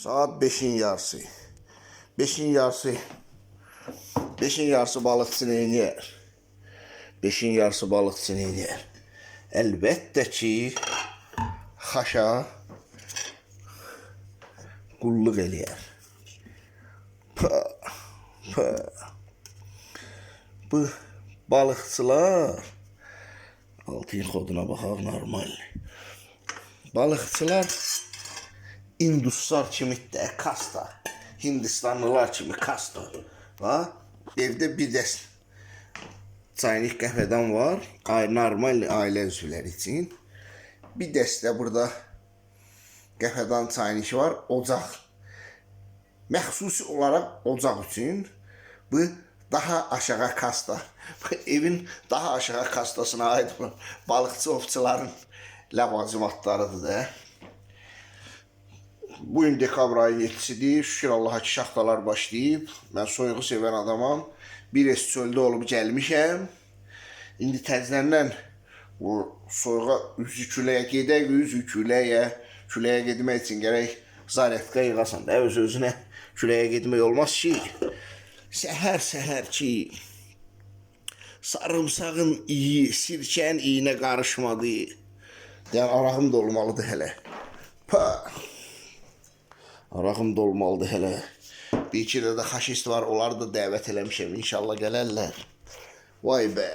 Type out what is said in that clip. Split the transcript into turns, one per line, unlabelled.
Saat 5-in yarısı. 5-in yarısı. 5-in yarısı balıqçı neyniyər? 5-in yarısı balıqçı neyniyər? Əlbəttə ki, xaşa qulluq eləyər. Pa, pa. Bu balıqçılar altın xoduna baxaq normal. Balıqçılar induslar kimi də kasta. Hindistanlılar kimi kasta. Ha? Evdə bir dəst çaynik qəhvədən var. Ay, normal ailə üzvləri üçün. Bir dəstə burada qəhvədan çaynik var. Ocaq. Məxsusi olaraq ocaq üçün. Bu daha aşağı kasta. Bu evin daha aşağı kastasına aid olan balıqçı ovçuların ləvazimatlarıdır da. Bu gün dekabr ayının 7-sidir. Şükür Allaha ki, şaxtalar başlayıb. Mən soyuğu sevən adamam. Bir es çöldə olub gəlmişəm. İndi təzədən bu soyuğa üzü küləyə gedək, üzü küləyə. Küləyə getmək üçün gərək zaryadka yığasan da öz özünə küləyə getmək olmaz ki. Səhər səhər ki sarımsağın iyi, sirkənin iyinə qarışmadı. Yəni arağım da olmalıdır hələ. Pa. Arağım da olmalıdır hələ. Bir iki də xaşist var, onları da dəvət eləmişəm. İnşallah gələrlər. Vay be.